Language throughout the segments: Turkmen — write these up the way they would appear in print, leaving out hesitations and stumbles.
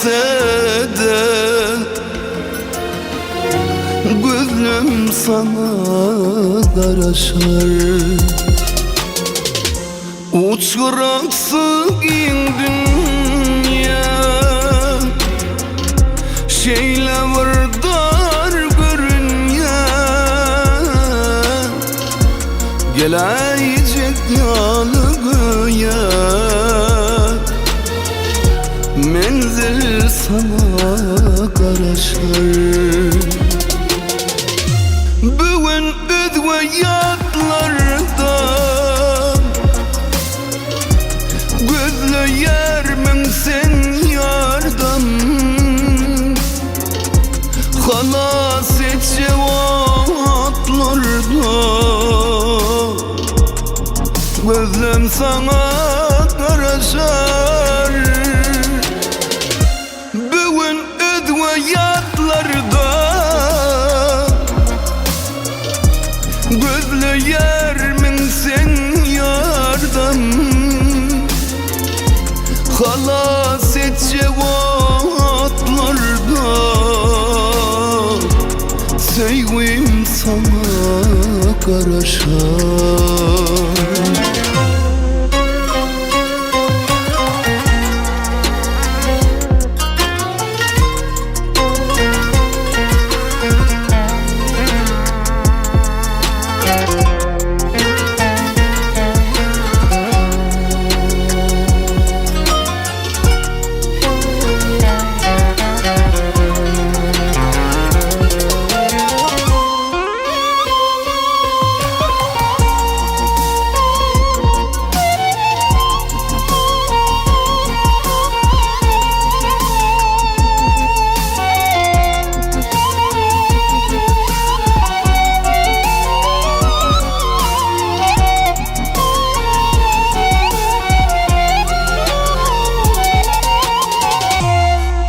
gelse-de Gözlem sana garaşar Uçguraksy giň dünýä Şeýle bir dar görünýär Geläýjek ýaly göýä Menzil saňa garaşar Bu gün özge ýatlarda Gözleýärmiň sen ýardam Halas etjek otlarda Gözlem saňa garaşar Bu gün özge ýatlarda Gözleýärmiň sen ýardam Halas etjek otlarda Söýgim saňa garaşar.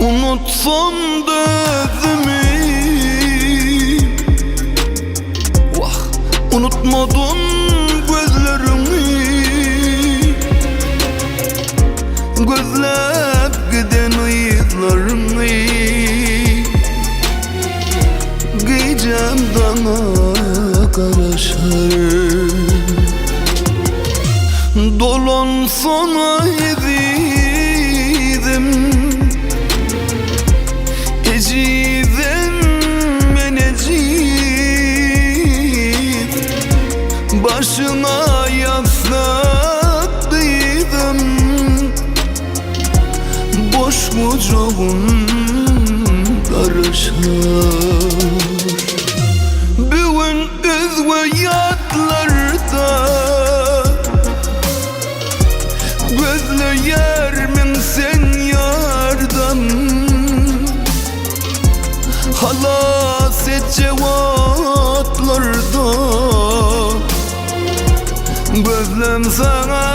Unutsam da özümi Wah, unutmadym gözleriňi Gözläp giden yzlaryňy Gijäm daňa garaşar Dolansana ezizim Ejizim men ejiz Başyňa ýassyk gyzym Boş gujagym garaşar Bu gün özge ýatlarda Gözleýärmiň sen ýardam Halas etjek otlarda Gözlem saňa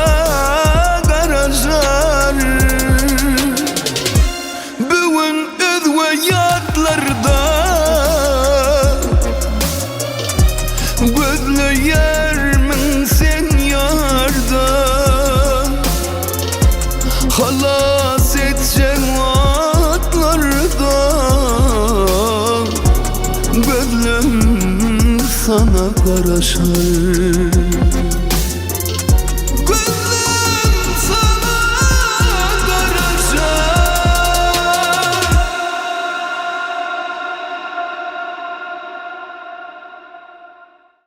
garaşar Bu gün özge ýatlarda Gözleýärmiň sen ýardan Halas etjek otlarda Gözlem sana garaşar.